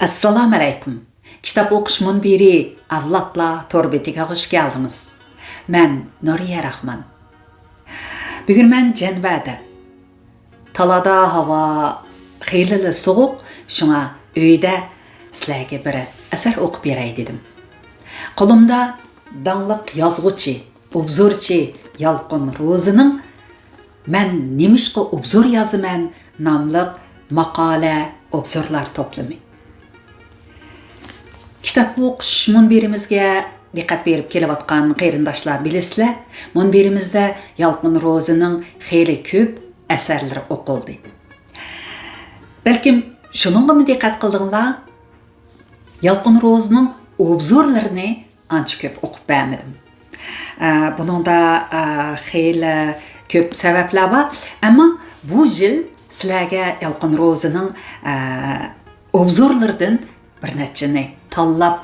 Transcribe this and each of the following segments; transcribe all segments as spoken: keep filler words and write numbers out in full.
ئەسسالامۇئەلەيكۇم. كىتاب ئوقۇش مۇنبىرى ئەۋلادلار تور بېتىگە خۇش كەلدىڭىز. مەن نۇرىيە راخمان. بۈگۈن مەن جەنۋەدە. تالادا ھاۋا خېلىلا سوغۇق، شۇڭا ئۆيدە سىلەرگە بىر ئەسەر ئوقۇپ بېرەي دېدىم. قولۇمدا داڭلىق يازغۇچى، ئوبزورچى يالقۇن روزىنىڭ «مەن نېمىشقا ئوبزور يازىمەن» ناملىق ماقالە، ئوبزورلار توپلىمى. كىتاب ئوقۇش مۇنبىرىمىزگە دىققەت بېرىپ كېلىۋاتقان قېرىنداشلار بىلىسىلەر، مۇنبىرىمىزدە يالقۇن روزىنىڭ خېلى كۆپ ئەسەرلىرى ئوقۇلدى. بەلكىم شۇنىڭغىمۇ دىققەت قىلدىڭلار؟ يالقۇن روزىنىڭ ئوبزورلىرىنى ئانچە كۆپ ئوقۇپ بەرمىدىم. ئە، بۇنىڭدا، ئە، خېلى كۆپ سەۋەبلەر بار. ئەمما بۇ يىل سىلەرگە يالقۇن روزىنىڭ، ئە، ئوبزورلىرىدىن بىر نەچچىنى تاللاپ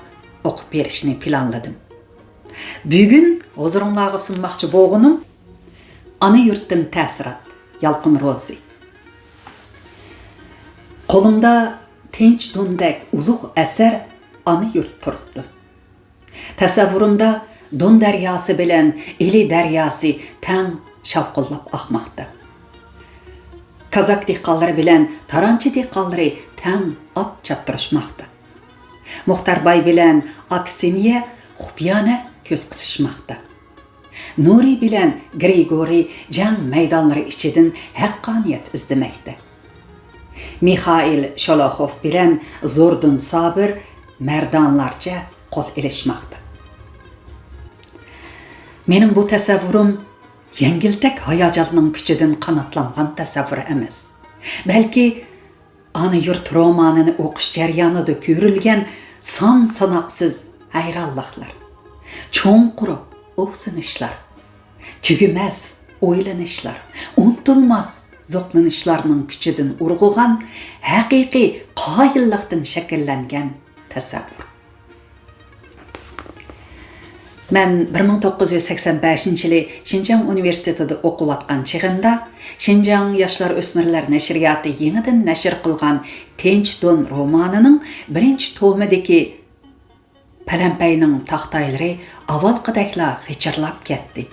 ئوقۇپ بېرىشنى پىلانلىدىم. بۈگۈن ھۇزۇرۇڭلارغا سۇنماقچى بولغىنىم ئانا يۇرتتىن تەسىرات، يالقۇن روزى. قولۇمدا تىنچ دوندەك ئۇلۇغ ئەسەر ئانا يۇرت تۇرۇپتۇ. تەسەۋۋۇرۇمدا دون دەرياسى بىلەن ئىلى دەرياسى تەڭ شاۋقۇنلاپ ئاقماقتا. كازاك دېھقانلىرى بىلەن تارانچى دېھقانلىرى تەڭ ئات چاپتۇرۇشماقتا. مۇختەر باي بىلەن ئاكسىنىيە خۇپىيانە كۆز قىسىشماقتا. نۇرى بىلەن گرىگورى جەڭ مەيدانلىرى ئىچىدىن ھەققانىيەت ئىزدىمەكتە. مىخائىل شولوخوف بىلەن زوردۇن سابىر مەردانلارچە قول ئېلىشماقتا. مېنىڭ بۇ تەسەۋۋۇرۇم يەڭگىلتەك ھاياجاننىڭ كۈچىدىن قاناتلانغان تەسەۋۋۇر ئەمەس. بەلكى ئانا يۇرت رومانىنى ئوقۇش جەريانىدا كۆرۈلگەن سان-ساناقسىز ھەيرانلىقلار، چوڭقۇر ئوۋسىنىشلار، تۈگىمەس ئويلىنىشلار، ئۇنتۇلماس زوقلىنىشلارنىڭ كۈچىدىن ئۇرغۇغان ھەقىقىي قايىللىقتىن شەكىللەنگەن تەسەۋۋۇر. مەن بىر مىڭ توققۇز يۈز سەكسەن بەشىنچى يىلى شىنجاڭ ئۇنىۋېرسىتېتىدا ئوقۇۋاتقان چېغىمدا، شىنجاڭ ياشلار ئۆسمۈرلەر نەشرىياتى يېڭىدىن نەشر قىلغان تىنچ دون رومانىنىڭ بىرىنچى تومىدىكى پەلەمپەينىڭ تاختايلىرى ئاۋۋالقىدەكلا غىچىرلاپ كەتتى.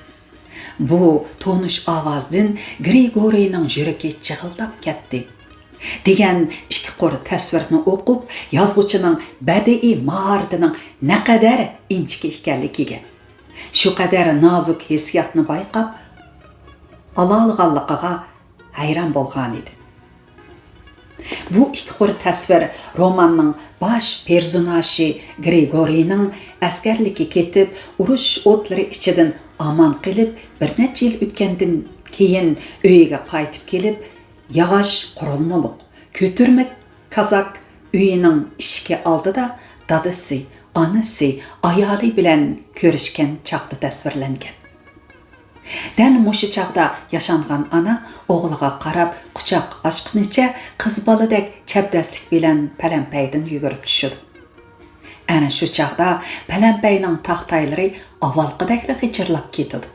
بۇ تونۇش ئاۋازدىن گرىگورىينىڭ يۈرىكى جىغىلداپ كەتتى. دېگەن ئىككى قۇر تەسۋىرنى ئوقۇپ، يازغۇچىنىڭ بەدىئىي ماھارىتىنىڭ نەقەدەر ئىنچىكە ئىكەنلىكىگە، شۇ قەدەر نازۇك ھېسسىياتنى بايقاپ ئالالىغانلىقىغا ھەيران بولغانىدىم. بۇ ئىككى قۇر تەسۋىر روماننىڭ باش پېرسوناژى گرىگورىينىڭ ئەسكەرلىككە كېتىپ، ئۇرۇش ئوتلىرى ئىچىدىن ئامان قېلىپ، بىر نەچچە يىل ئۆتكەندىن كېيىن ئۆيىگە قايتىپ كېلىپ، ياغاچ قۇرۇلمىلىق كۆتۈرمە كازاك ئۆيىنىڭ ئىشىكى ئالدىدا دادىسى، ئانىسى، ئايالى بىلەن كۆرۈشكەن چاغدا تەسۋىرلەنگەن. دەل مۇشۇ چاغدا ياشانغان ئانا ئوغلىغا قاراپ قۇچاق ئاچقىنىچە قىز بالىدەك چەبدەسلىك بىلەن پەلەمپەيدىن يۈگۈرۈپ چۈشىدۇ. ئەنە شۇ چاغدا پەلەمپەينىڭ تاختايلىرى ئاۋۋالقىدەكلا غىچىرلاپ كېتىدۇ.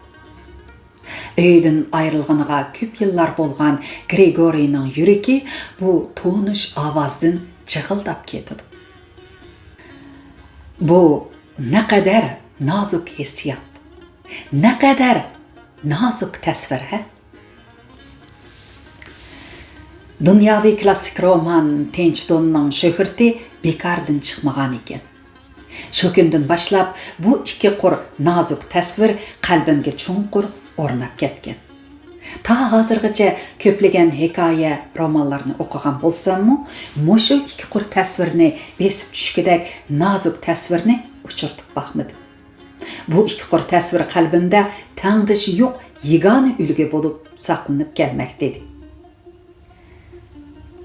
ئۆيىدىن ئايرىلغىنىغا كۆپ يىللار بولغان گرىگورىينىڭ يۈرىكى بۇ تونۇش ئاۋازدىن جىغىلداپ كېتىدۇ. بۇ نەقەدەر نازۇك ھېسسىيات، نەقەدەر نازۇك تەسۋىر، ھە؟ دۇنياۋى كلاسسىك رومان تىنچ دوننىڭ شۆھرىتى بىكاردىن چىقمىغان ئىكەن. شۇ كۈندىن باشلاپ بۇ ئىككى قۇر نازۇك تەسۋىر قەلبىمگە چوڭقۇر ئورناپ كەتكەن. تا ھازىرغىچە كۆپلىگەن ھېكايە، رومانلارنى ئوقۇغان بولساممۇ، مۇشۇ ئىككى قۇر تەسۋىرنى بېسىپ چۈشكۈدەك نازۇك تەسۋىرنى ئۇچرىتىپ باقمىدىم. بۇ ئىككى قۇر تەسۋىر قەلبىمدە تەڭدىشى يوق يېگانە ئۈلگە بولۇپ ساقلىنىپ كەلمەكتە ئىدى.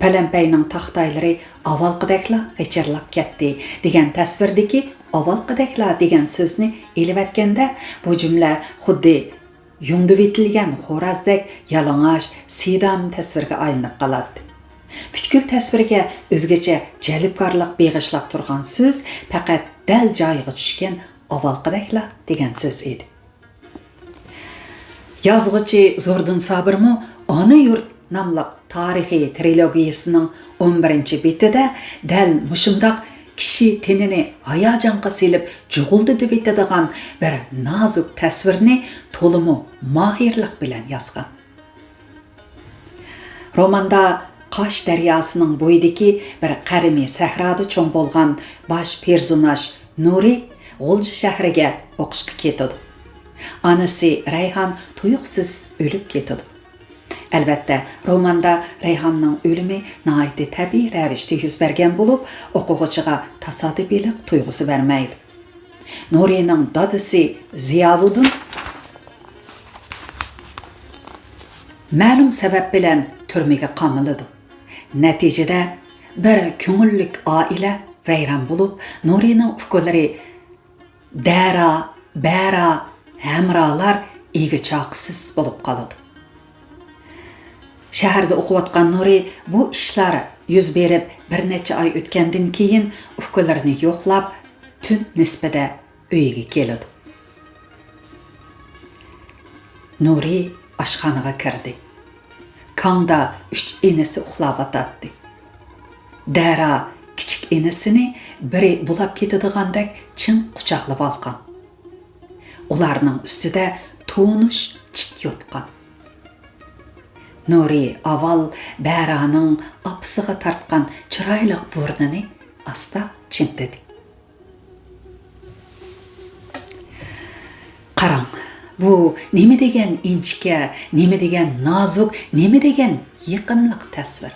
پەلەمپەينىڭ تاختايلىرى ئاۋۋالقىدەكلا غىچىرلاپ كەتتى دېگەن تەسۋىردىكى «ئاۋۋالقىدەكلا» دېگەن سۆزنى ئېلىۋەتكەندە، بۇ جۈملە خۇددى يۇڭدىۋېتىلگەن خورازدەك يالىڭاچ، سىدام تەسۋىرگە ئايلىنىپ قالاتتى. پۈتكۈل تەسۋىرگە ئۆزگىچە جەلپكارلىق بېغىشلاپ تۇرغان سۆز پەقەت دەل جايىغا چۈشكەن «ئاۋۋالقىدەكلا» دېگەن سۆز ئىدى. يازغۇچى زوردۇن سابىرمۇ ئانا يۇرت ناملىق تارىخىي ترىلوگىيىسىنىڭ ئون بىرىنچى بېتىدە دەل مۇشۇنداق كىشى تېنىنى ھاياجانغا سېلىپ جۇغۇلدىتىۋېتىدىغان بىر نازۇك تەسۋىرنى تولىمۇ ماھىرلىق بىلەن يازغان. روماندا قاش دەرياسىنىڭ بويىدىكى بىر قەدىمىي سەھرادا چوڭ بولغان باش پېرسوناژ نۇرى غۇلجا شەھىرىگە ئوقۇشقا كېتىدۇ. ئانىسى رەيھان تۇيۇقسىز ئۆلۈپ كېتىدۇ. ئەلۋەتتە، روماندا رەيھاننىڭ ئۆلۈمى ناھايىتى تەبىئىي رەۋىشتە يۈز بەرگەن بولۇپ، ئوقۇغۇچىغا تاسادىپىيلىق تۇيغۇسى بەرمەيدۇ. نۇرىنىڭ دادىسى زىياۋۇدۇن مەلۇم سەۋەب بىلەن تۈرمىگە قامىلىدۇ. نەتىجىدە، بىر كۆڭۈللۈك ئائىلە ۋەيران بولۇپ، نۇرىنىڭ ئۇكىلىرى دەرا، بەرا، ھەمرالار ئىگە-چاقىسىز بولۇپ قالىدۇ. شەھەردە ئوقۇۋاتقان نۇرى بۇ ئىشلار يۈز بېرىپ بىر نەچچە ئاي ئۆتكەندىن كېيىن ئۇكىلىرىنى يوقلاپ، تۈن نىسبىدە ئۆيىگە كېلىدۇ. نۇرى ئاشخانىغا كىردى. كاڭدا ئۈچ ئىنىسى ئۇخلاۋاتاتتى. دەرا كىچىك ئىنىسىنى بىرى بۇلاپ كېتىدىغاندەك چىڭ قۇچاقلىۋالغان. ئۇلارنىڭ ئۈستىدە تونۇش چىت يوتقان. نۇرى ئاۋۋال بەرانىڭ ئاپىسىغا تارتقان چىرايلىق بۇرنىنى ئاستا چىمدىدى. قاراڭ، بۇ نېمە دېگەن ئىنچىكە، نېمە دېگەن نازۇك، نېمە دېگەن يېقىملىق تەسۋىر.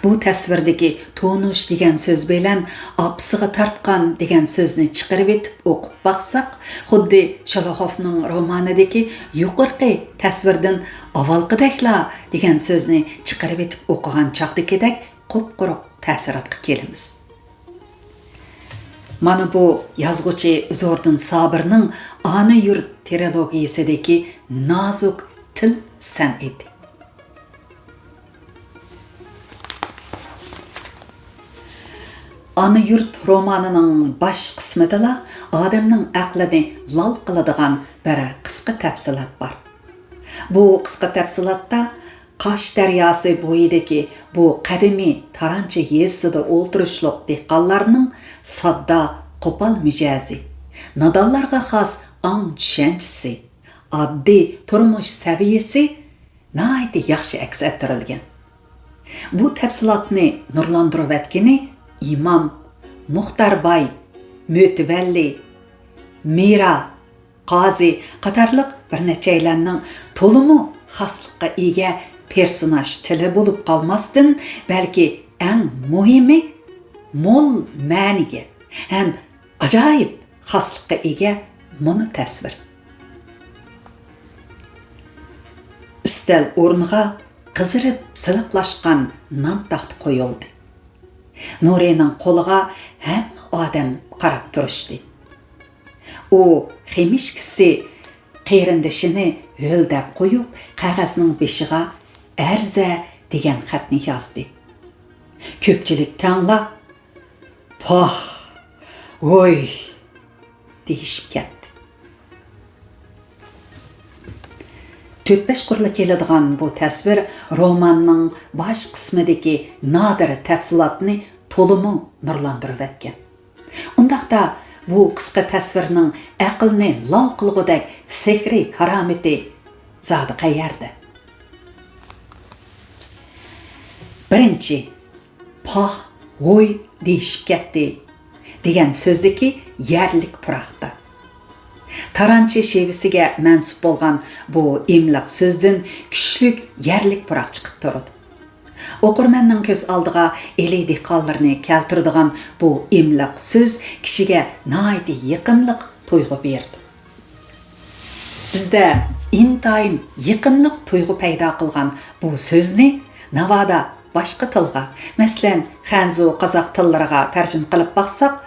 بۇ تەسۋىردىكى تونۇش دېگەن سۆز بىلەن ئاپىسىغا تارتقان دېگەن سۆزنى چىقىرىۋېتىپ ئوقۇپ باقساق، خۇددى شولوخوفنىڭ رومانىدىكى يۇقىرىقى تەسۋىردىن ئاۋۋالقىدەكلا دېگەن سۆزنى چىقىرىۋېتىپ ئوقۇغان چاغدىكىدەك قۇپقۇرۇق تەسىراتقا كېلىمىز. مانا بۇ يازغۇچى زوردۇن سابىرنىڭ ئانا يۇرت ترىلوگىيىسىدىكى نازۇك تىل سەنئىتى. ئانا يۇرت رومانىنىڭ باش قىسمىدىلا ئادەمنىڭ ئەقلىنى لال قىلىدىغان بىر قىسقا تەپسىلات بار. بۇ قىسقا تەپسىلاتتا قاش دەرياسى بويىدىكى بۇ قەدىمىي تارانچى يېزىسىدا ئولتۇرۇشلۇق دېھقانلارنىڭ ساددا، قوپال مىجەزى، نادانلارغا خاس ئاڭ چۈشەنچىسى، ئاددىي تۇرمۇش سەۋىيەسى ناھايىتى ياخشى ئەكس ئەتتۈرۈلگەن. بۇ تەپسىلاتنى نۇرلاندۇرۇۋەتكىنى ئىمام، مۇختەر باي، مۆتىۋەللى، مىرا، قازى قاتارلىق بىر نەچچەيلەننىڭ تولىمۇ خاسلىققا ئىگە پېرسوناژ تىلى بولۇپ قالماستىن، بەلكى ئەڭ مۇھىمى، مول مەنىگە ھەم ئاجايىپ خاسلىققا ئىگە مۇنۇ تەسۋىر. ئۈستەل ئورنىغا قىزىرىپ سىلىقلاشقان نان تاختا قويۇلدى. نۇرىنىڭ قولىغا ھەممە ئادەم قاراپ تۇرۇشتى. ئۇ خېمىشكىسى قېرىندىشىنى ھۆلدەپ قويۇپ، قەغەزنىڭ بېشىغا «ئەرزە» دېگەن خەتنى يازدى. كۆپچىلىك تەڭلا «پاھ! ۋوي!» دېيىشىپ كەتتى. تۆت-بەش قۇرلا كېلىدىغان بۇ تەسۋىر روماننىڭ باش قىسمىدىكى نادىر تەپسىلاتنى تولىمۇ نۇرلاندۇرۇۋەتكەن. ئۇنداقتا، بۇ قىسقا تەسۋىرنىڭ ئەقىلنى لال قىلغۇدەك سېھرىي كارامىتى زادى قەيەردە؟ بىرىنچى، «پاھ، ۋوي دېيىشىپ كەتتى» دېگەن سۆزدىكى يەرلىك پۇراقتا. تارانچى شېۋىسىگە مەنسۇپ بولغان بۇ ئىملىق سۆزدىن كۈچلۈك يەرلىك پۇراق چىقىپ تۇرىدۇ. ئوقۇرمەننىڭ كۆز ئالدىغا ئىلى دېھقانلىرىنى كەلتۈرىدىغان بۇ ئىملىق سۆز كىشىگە ناھايىتى يېقىملىق تۇيغۇ بېرىدۇ. بىزدە ئىنتايىن يېقىملىق تۇيغۇ پەيدا قىلغان بۇ سۆزنى ناۋادا باشقا تىلغا، مەسىلەن، خەنزۇ، قازاق تىللىرىغا تەرجىمە قىلىپ باقساق،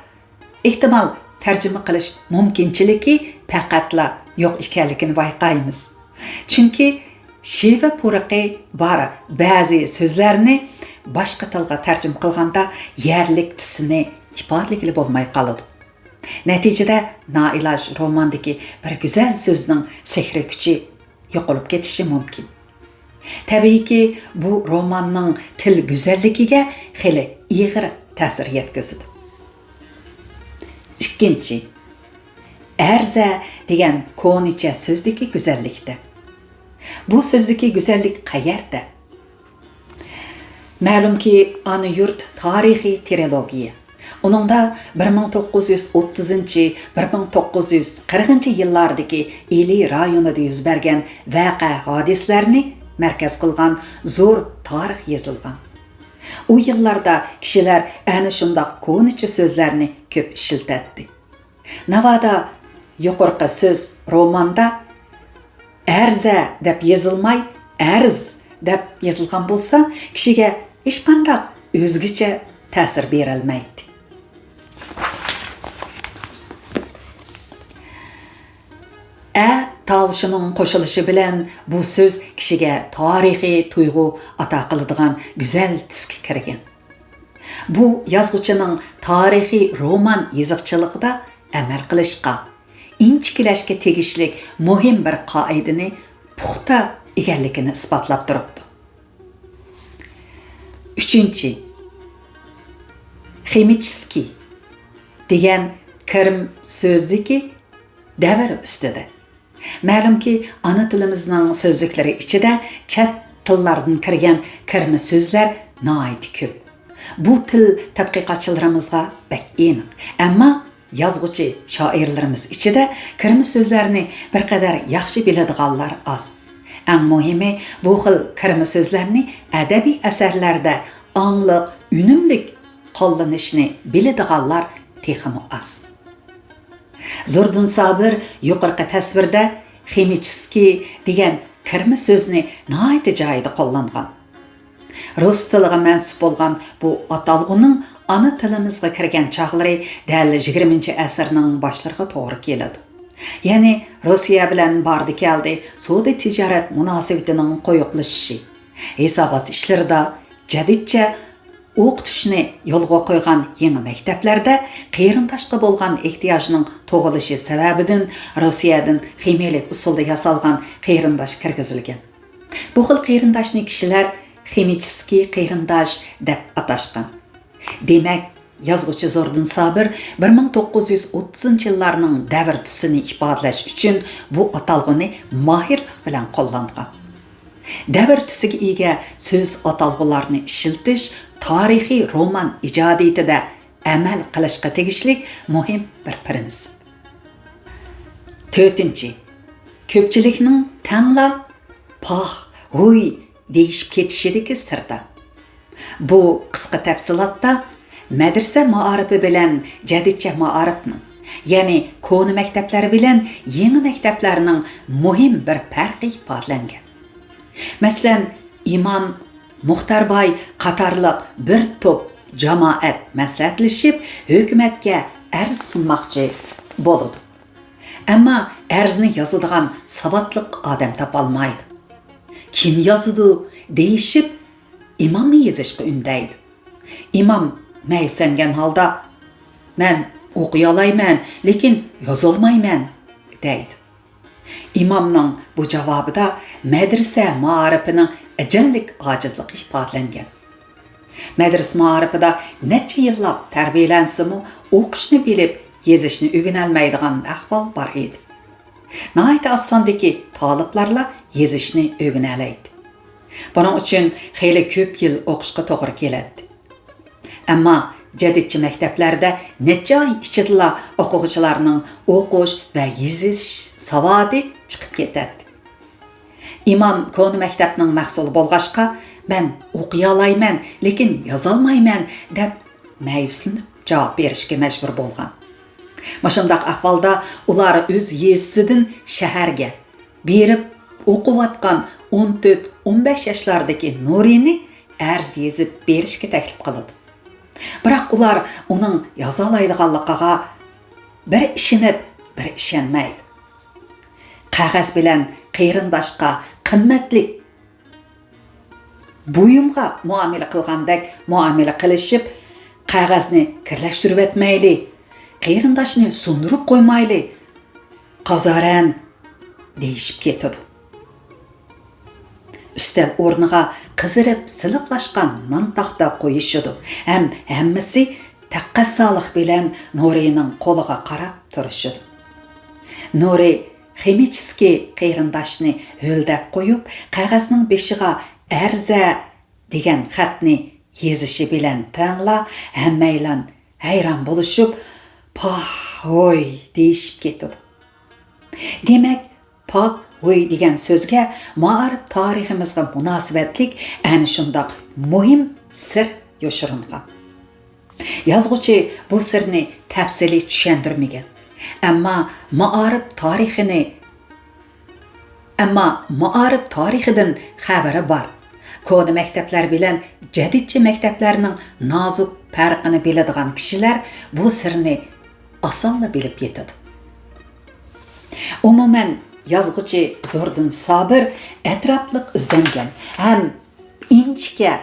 ئېھتىمال، تەرجىمە قىلىش مۇمكىنچىلىكى پەقەتلا يوق ئىكەنلىكىنى بايقايمىز. چۈنكى شېۋە پۇرىقى بار بەزى سۆزلەرنى باشقا تىلغا تەرجىمە قىلغاندا يەرلىك تۈسىنى ئىپادىلىگىلى بولماي قالىدۇ. نەتىجىدە نائىلاج روماندىكى بىر گۈزەل سۆزنىڭ سېھرىي كۈچى يوقىلىپ كېتىشى مۇمكىن. تەبىئىيكى، بۇ روماننىڭ تىل گۈزەللىكىگە خېلى ئېغىر تەسىر يەتكۈزىدۇ. ئىككىنچى، ئەرزە دېگەن كونىچە سۆزدىكى گۈزەللىكتە. بۇ سۆزدىكى گۈزەللىك قەيەردە؟ مەلۇمكى، ئانا يۇرت تارىخىي ترىلوگىيە. ئۇنىڭدا بىر مىڭ توققۇز يۈز ئوتتۇزىنچى، بىر مىڭ توققۇز يۈز قىرىقىنچى يىللاردىكى ئىلى رايونىدا يۈز بەرگەن ۋەقە-ھادىسىلەرنى مەركەز قىلغان زور تارىخ يېزىلغان. ئۇ يىللاردا كىشىلەر ئەنە شۇنداق كونىچە سۆزلەرنى كۆپ ئىشلىتەتتى. ناۋادا يۇقىرىقى سۆز روماندا ئەرزە دەپ يېزىلماي، ئەرز دەپ يېزىلغان بولسا، كىشىگە ھېچقانداق ئۆزگىچە تەسىر بېرەلمەيتتى. ئە تاۋۇشىنىڭ قوشۇلۇشى بىلەن بۇ سۆز كىشىگە تارىخىي تۇيغۇ ئاتا قىلىدىغان گۈزەل تۈسكە كىرگەن. بۇ يازغۇچىنىڭ تارىخىي رومان يېزىقچىلىقىدا ئەمەل قىلىشقا، ئىنچىكىلەشكە تېگىشلىك مۇھىم بىر قائىدىنى پۇختا ئىگىلىكىنى ئىسپاتلاپ تۇرۇپتۇ. ئۈچىنچى، خىمىچسكىي دېگەن كىرىم سۆزلۈكى دەۋر ئۈستىدە. مەلۇمكى، ئانا تىلىمىزنىڭ سۆزلۈكلىرى ئىچىدە چەت تىللاردىن كىرگەن كىرمە سۆزلەر ناھايىتى كۆپ. بۇ تىل تەتقىقاتچىلىرىمىزغا بەك ئېنىق. ئەمما يازغۇچى شائىرلىرىمىز ئىچىدە كىرمە سۆزلەرنى بىر قەدەر ياخشى بىلىدىغانلار ئاز. ئەڭ مۇھىمى، بۇ خىل كىرمە سۆزلەرنى ئەدەبىي ئەسەرلەردە ئاڭلىق، ئۈنۈملۈك قوللىنىشنى بىلىدىغانلار تېخىمۇ ئاز. زوردۇن سابىر يۇقىرىقى تەسۋىردە خىمىچسكىي دېگەن كىرمە سۆزنى ناھايىتى جايىدا قوللانغان. رۇس تىلىغا مەنسۇپ بولغان بۇ ئاتالغۇنىڭ ئانا تىلىمىزغا كىرگەن چاغلىرى دەل يىگىرمىنچى ئەسىرنىڭ باشلىرىغا توغرا كېلىدۇ. يەنى روسىيە بىلەن باردى-كەلدى سودا-تىجارەت مۇناسىۋىتىنىڭ قويۇقلىشىشى، ھېسابات ئىشلىرىدا جەدىدچە ئوقۇتۇشنى يولغا قويغان يېڭى مەكتەپلەردە قېرىنداشقا بولغان ئېھتىياجنىڭ تۇغۇلۇشى سەۋەبىدىن روسىيەدىن خىمىيەلىك ئۇسۇلدا ياسالغان قېرىنداش كىرگۈزۈلگەن. بۇ خىل قېرىنداشنى كىشىلەر خىمىچسكىي قېرىنداش دەپ ئاتاشقان. دېمەك، يازغۇچى زوردۇن سابىر بىر مىڭ توققۇز يۈز ئوتتۇزىنچى يىللارنىڭ دەۋر تۈسىنى ئىپادىلەش ئۈچۈن بۇ ئاتالغۇنى ماھىرلىق بىلەن قوللانغان. دەۋر تۈسىگە ئىگە سۆز ئاتالغۇلارنى ئىشلىتىش تارىخىي رومان ئىجادىيىتىدە ئەمەل قىلىشقا تېگىشلىك مۇھىم بىر پىرىنسىپ. تۆتىنچى، كۆپچىلىكنىڭ تەڭلا پاھ، ھۇي دېيىشىپ كېتىشىدىكى سىردا. بۇ قىسقا تەپسىلاتتا مەدرىسە مائارىپى بىلەن جەدىدچە مائارىپنىڭ، يەنى كونا مەكتەپلەر بىلەن يېڭى مەكتەپلەرنىڭ مۇھىم بىر پەرقى ئىپادىلەنگەن. مەسىلەن، ئىمام، مۇختەر باي قاتارلىق بىر توپ جامائەت مەسلىھەتلىشىپ، ھۆكۈمەتكە ئەرز سۇنماقچى بولىدۇ. ئەمما ئەرزنى يازىدىغان ساۋاتلىق ئادەم تاپالمايدۇ. كىم يازىدۇ دېيىشىپ، ئىمامنى يېزىشقا ئۈندەيدۇ. ئىمام مەيۈسلەنگەن ھالدا، مەن ئوقۇيالايمەن، لېكىن يازالمايمەن، دەيدۇ. ئىمامنىڭ بۇ جاۋابىدا مەدرىسە مائارىپىنىڭ ئەجەللىك ئاجىزلىقى ئىپادىلەنگەن. مەدرىسە مائارىپىدا نەچچە يىللاپ تەربىيەلەنسىمۇ، ئوقۇشنى بىلىپ، يېزىشنى ئۆگىنەلمەيدىغان ئەھۋال بار ئىدى. ناھايىتى ئاز ساندىكى تالىپلارلا يېزىشنى ئۆگىنەلەيتتى. بۇنىڭ ئۈچۈن خېلى كۆپ يىل ئوقۇشقا توغرا كېلەتتى. ئەمما جەدىدچە مەكتەپلەردە نەچچە ئاي ئىچىدىلا ئوقۇغۇچىلارنىڭ ئوقۇش ۋە يېزىش ساۋادى چىقىپ كېتەتتى. ئىمام كونا مەكتەپنىڭ مەھسۇلى بولغاچقا، مەن ئوقۇيالايمەن، لېكىن يازالمايمەن، دەپ مەيۈسلىنىپ جاۋاب بېرىشكە مەجبۇر بولغان. مۇشۇنداق ئەھۋالدا ئۇلار ئۆز يېزىسىدىن شەھەرگە بېرىپ ئوقۇۋاتقان ئون تۆت، ئون بەش ياشلاردىكى نۇرىنى ئەرز يېزىپ بېرىشكە تەكلىپ قىلىدۇ. بىراق ئۇلار ئۇنىڭ يازالايدىغانلىقىغا بىر ئىشىنىپ، بىر ئىشەنمەيدۇ. قەغەز بىلەن قېرىنداشقا قىممەتلىك بۇيۇمغا مۇئامىلە قىلغاندەك مۇئامىلە قىلىشىپ، قەغەزنى كىرلەشتۈرۈۋەتمەيلى، قېرىنداشنى سۇندۇرۇپ قويمايلى، قازارەن دېيىشىپ كېتىدۇ. ئۈستەل ئورنىغا قىزىرىپ سىلىقلاشقان نان تاختا قويۇشىدۇ ھەم ھەممىسى تەقەززالىق بىلەن نۇرىنىڭ قولىغا قاراپ تۇرۇشىدۇ. نۇرى خىمىچىسكىي قېرىنداشنى ھۆلدەپ قويۇپ، قەغەزنىڭ بېشىغا «ئەرزە» دېگەن خەتنى يېزىشى بىلەن تەڭلا ھەممەيلەن ھەيران بولۇشۇپ، «پاھ، ھوي» دېيىشىپ كېتىدۇ. دېمەك، «پاھ، ھوي» دېگەن سۆزگە مائارىپ تارىخىمىزغا مۇناسىۋەتلىك ئەنە شۇنداق مۇھىم سىر يوشۇرۇنغان. يازغۇچى بۇ سىرنى تەپسىلىي چۈشەندۈرمىگەن. ئەمما مائارىپ تارىخىنى، ئەمما مائارىپ تارىخىدىن خەۋىرى بار. كونا مەكتەپلەر بىلەن جەدىدچە مەكتەپلەرنىڭ نازۇك پەرقىنى بىلىدىغان كىشىلەر بۇ سىرنى ئاسانلا بىلىپ يېتىدۇ. ئومۇمەن، يازغۇچى زوردۇن سابىر ئەتراپلىق ئىزدەنگەن ھەم ئىنچىكە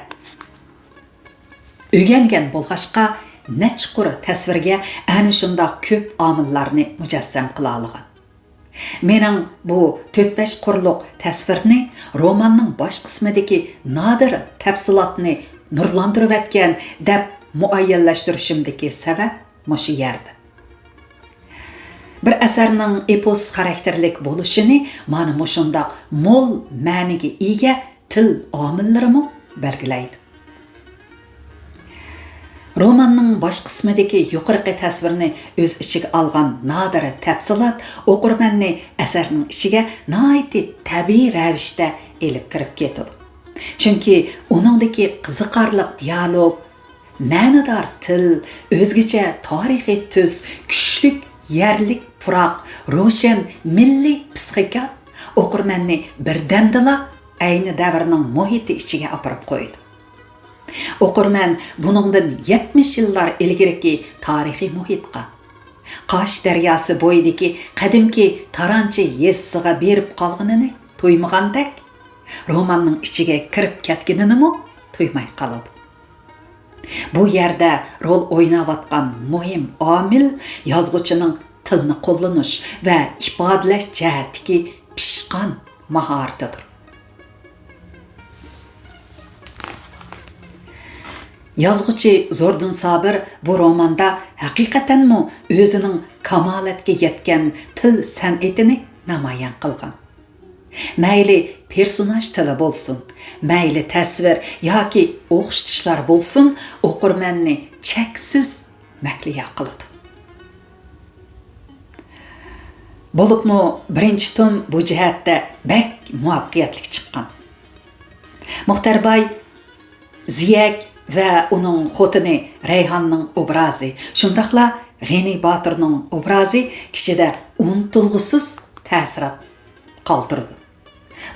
ئۆگەنگەن بولغاچقا، نەچچە قۇر تەسۋىرگە ئەنە شۇنداق كۆپ ئامىللارنى مۇجەسسەم قىلالىغان. مېنىڭ بۇ تۆت-بەش قۇرلۇق تەسۋىرنى روماننىڭ باش قىسمىدىكى نادىر تەپسىلاتنى نۇرلاندۇرۇۋەتكەن دەپ مۇئەييەنلەشتۈرۈشۈمدىكى سەۋەب مۇشۇ يەردە. بىر ئەسەرنىڭ ئېپوس خاراكتېرلىك بولۇشىنى مانا مۇشۇنداق مول مەنىگە ئىگە تىل ئامىللىرىمۇ بەلگىلەيدۇ. روماننىڭ باش قىسمىدىكى يۇقىرىقى تەسۋىرنى ئۆز ئىچىگە ئالغان نادىر تەپسىلات ئوقۇرمەننى ئەسەرنىڭ ئىچىگە ناھايىتى تەبىئىي رەۋىشتە ئېلىپ كىرىپ كېتىدۇ. چۈنكى ئۇنىڭدىكى قىزىقارلىق دىيالوگ، مەنىدار تىل، ئۆزگىچە تارىخىي تۈس، كۈچلۈك يەرلىك پۇراق، روشەن مىللىي پىسخىكا ئوقۇرمەننى بىردەمدىلا ئەينى دەۋرنىڭ مۇھىتى ئىچىگە ئاپىرىپ قويىدۇ. ئوقۇرمەن بۇنىڭدىن يەتمىش يىللار ئىلگىرىكى تارىخىي مۇھىتقا، قاش دەرياسى بويىدىكى قەدىمكى تارانچى يېزىسىغا بېرىپ قالغىنىنى تۇيمىغاندەك، روماننىڭ ئىچىگە كىرىپ كەتكىنىنىمۇ تۇيماي قالىدۇ. بۇ يەردە رول ئويناۋاتقان مۇھىم ئامىل يازغۇچىنىڭ تىلنى قوللىنىش ۋە ئىپادىلەش جەھەتتىكى پىشقان ماھارىتىدۇر. يازغۇچى زوردۇن سابىر بۇ روماندا ھەقىقەتەنمۇ ئۆزىنىڭ كامالەتكە يەتكەن تىل سەنئىتىنى نامايان قىلغان. مەيلى پېرسوناژ تىلى بولسۇن، مەيلى تەسۋىر ياكى ئوخشىتىشلار بولسۇن، ئوقۇرمەننى چەكسىز مەھلىيا قىلىدۇ. بولۇپمۇ بىرىنچى توم بۇ جەھەتتە بەك مۇۋەپپەقىيەتلىك چىققان. مۇختەر باي زىيەك ۋە ئۇنىڭ خوتۇنى رەيھاننىڭ ئوبرازى، شۇنداقلا غېنى باتۇرنىڭ ئوبرازى كىشىدە ئۇنتۇلغۇسىز تەسىرات قالدۇرىدۇ.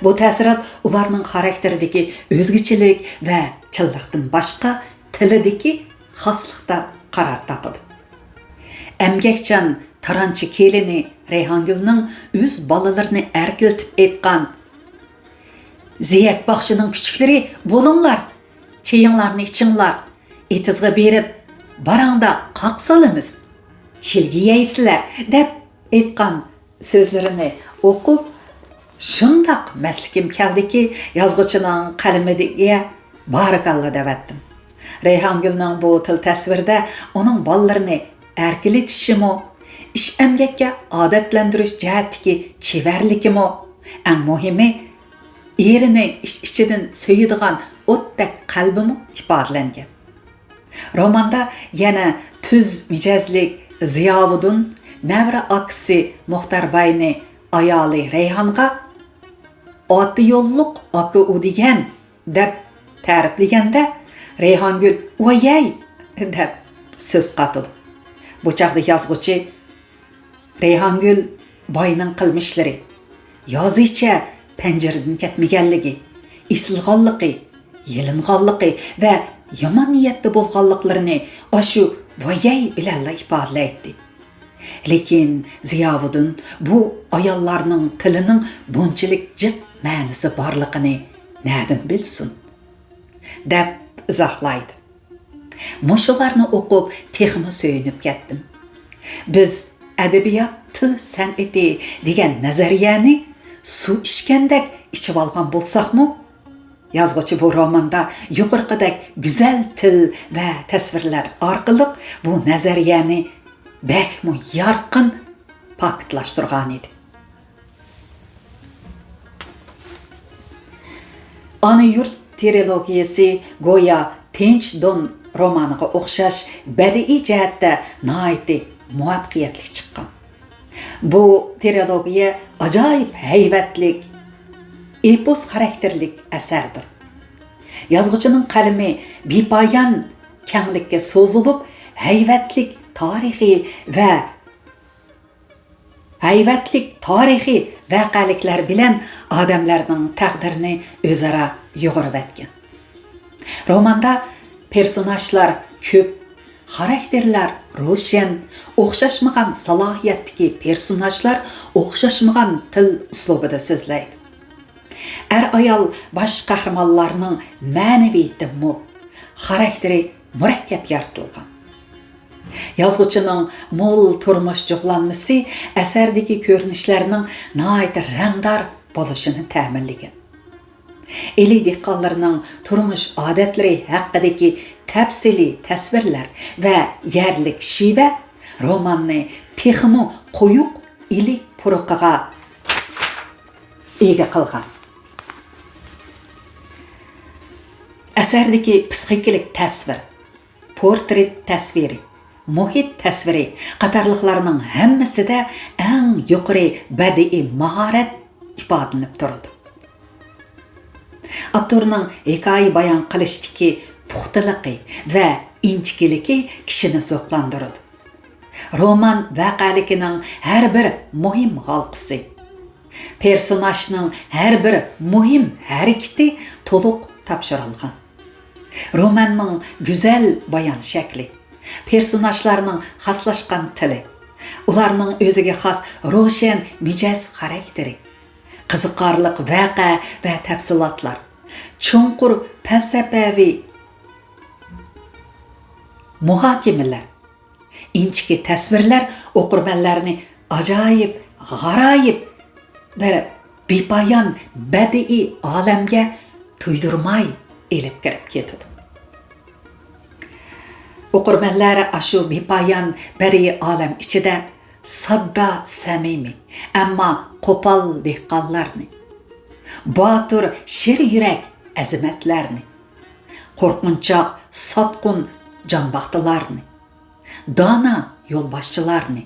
بۇ تەسىرات ئۇلارنىڭ خاراكتېرىدىكى ئۆزگىچىلىك ۋە چىنلىقتىن باشقا، تىلىدىكى خاسلىقتا قارار تاپىدۇ. ئەمگەكچان تارانچى كېلىنى رەيھانگۈلنىڭ ئۆز بالىلىرىنى ئەركىلىتىپ ئېيتقان، «زىيەك باخشىنىڭ كۈچۈكلىرى، بولۇڭلار، چېيىڭلارنى ئىچىڭلار، ئېتىزغا بېرىپ، باراڭدا قاق سالىمىز، چىلگە يەيسىلەر» دەپ ئېيتقان سۆزلىرىنى ئوقۇپ، شۇنداق مەستلىكىم كەلدىكى، يازغۇچىنىڭ قەلىمىگە بارىكاللا دەۋەتتىم. رەيھانگۈلنىڭ بۇ تىل تەسۋىرىدە ئۇنىڭ بالىلىرىنى ئەركىلىتىشىمۇ، ئىش-ئەمگەككە ئادەتلەندۈرۈش جەھەتتىكى چېۋەرلىكىمۇ، ئەڭ مۇھىمى، ئېرىنى ئىچ-ئىچىدىن سۆيىدىغان ئوتتەك قەلبىمۇ ئىپادىلەنگەن. روماندا يەنە تۈز مىجەزلىك زىياۋۇدۇن نەۋرە ئاكىسى مۇختەر باينى ئايالى رەيھانغا «ئاتا يوللۇق ئاكا ئۇ دېگەن» دەپ تەرىپلىگەندە، رەيھانگۈل «ۋايەي» دەپ سۆز قاتىدۇ. بۇ چاغدا يازغۇچى رەيھانگۈل باينىڭ قىلمىشلىرى، يازىچە پەنجىرىدىن كەتمىگەنلىكى، ئېسىلغانلىقى، يېلىنغانلىقى ۋە يامان نىيەتتە بولغانلىقلىرىنى ئاشۇ «ۋايەي» بىلەنلا ئىپادىلەيتتى. لېكىن زىياۋۇدۇن بۇ ئاياللارنىڭ تىلىنىڭ بۇنچىلىك جىق مەنىسى بارلىقىنى نەدىن بىلسۇن؟ دەپ ئىزاھلايدۇ. مۇشۇلارنى ئوقۇپ تېخىمۇ سۆيۈنۈپ كەتتىم. بىز ئەدەبىيات تىل سەنئىتى دېگەن نەزەرىيەنى سۇ ئىچكەندەك ئىچىۋالغان بولساقمۇ، يازغۇچى بۇ روماندا يۇقىرىقىدەك گۈزەل تىل ۋە تەسۋىرلەر ئارقىلىق بۇ نەزەرىيەنى بەكمۇ يارقىن پاكىتلاشتۇرغانىدى. ئانا يۇرت ترىلوگىيەسى گويا تىنچ دون رومانىغا ئوخشاش بەدىئىي جەھەتتە ناھايىتى مۇۋەپپەقىيەتلىك چىققان. بۇ ترىلوگىيە ئاجايىپ ھەيۋەتلىك، ئېپوس خاراكتېرلىك ئەسەردۇر. يازغۇچىنىڭ قەلىمى بىپايان كەڭلىككە سوزۇلۇپ، ھەيۋەتلىك تارىخىي ۋە ھەيۋەتلىك تارىخىي ۋەقەلىكلەر بىلەن ئادەملەرنىڭ تەقدىرىنى ئۆزئارا يۇغۇرۇۋەتكەن. روماندا پېرسوناژلار كۆپ، خاراكتېرلار روشەن، ئوخشاشمىغان سالاھىيەتتىكى پېرسوناژلار ئوخشاشمىغان تىل ئۇسلۇبىدا سۆزلەيدۇ. ئەر-ئايال باش قەھرىمانلارنىڭ مەنىۋىيىتى مول، خاراكتېرى مۇرەككەپ يارىتىلغان. يازغۇچىنىڭ مول تۇرمۇش جۇغلانمىسى ئەسەردىكى كۆرۈنۈشلەرنىڭ ناھايىتى رەڭدار بولۇشىنى تەمىنلىگەن. ئىلى دېھقانلىرىنىڭ تۇرمۇش ئادەتلىرى ھەققىدىكى تەپسىلىي تەسۋىرلەر ۋە يەرلىك شىۋە روماننى تېخىمۇ قويۇق ئىلى پۇرىقىغا ئىگە قىلغان. ئەسەردىكى پسىخىكىلىق تەسۋىر، پورترېت تەسۋىرى، مۇھىت تەسۋىرى قاتارلىقلارنىڭ ھەممىسىدە ئەڭ يۇقىرى بەدىئىي ماھارەت ئىپادىلىنىپ تۇرىدۇ. ئاپتورنىڭ ھېكايە بايان قىلىشتىكى پۇختىلىقى ۋە ئىنچىكىلىكى كىشىنى زوقلاندۇرىدۇ. رومان ۋەقەلىكىنىڭ ھەر بىر مۇھىم ھالقىسى، پېرسوناژنىڭ ھەر بىر مۇھىم ھەرىكىتى تولۇق تاپشۇرۇلغان. روماننىڭ گۈزەل بايان شەكلى، پېرسوناژلارنىڭ خاسلاشقان تىلى، ئۇلارنىڭ ئۆزىگە خاس روشەن مىجەز خاراكتېرى، قىزىقارلىق ۋەقە ۋە تەپسىلاتلار، چوڭقۇر پەلسەپەۋى مۇھاكىمىلەر، ئىنچىكە تەسۋىرلەر ئوقۇرمەنلەرنى ئاجايىپ، غارايىپ بىر بىپايان بەدىئىي ئالەمگە تۇيدۇرماي ئېلىپ كىرىپ كېتىدۇ. ئوقۇرمەنلەر ئاشۇ بىپايان بەدىئىي ئالەم ئىچىدە ساددا، سەمىمىي، ئەمما قوپال دېھقانلارنى، باتۇر، شىر يۈرەك ئەزىمەتلەرنى، قورقۇنچاق، ساتقۇن جانباقتىلارنى، دانا يولباشچىلارنى،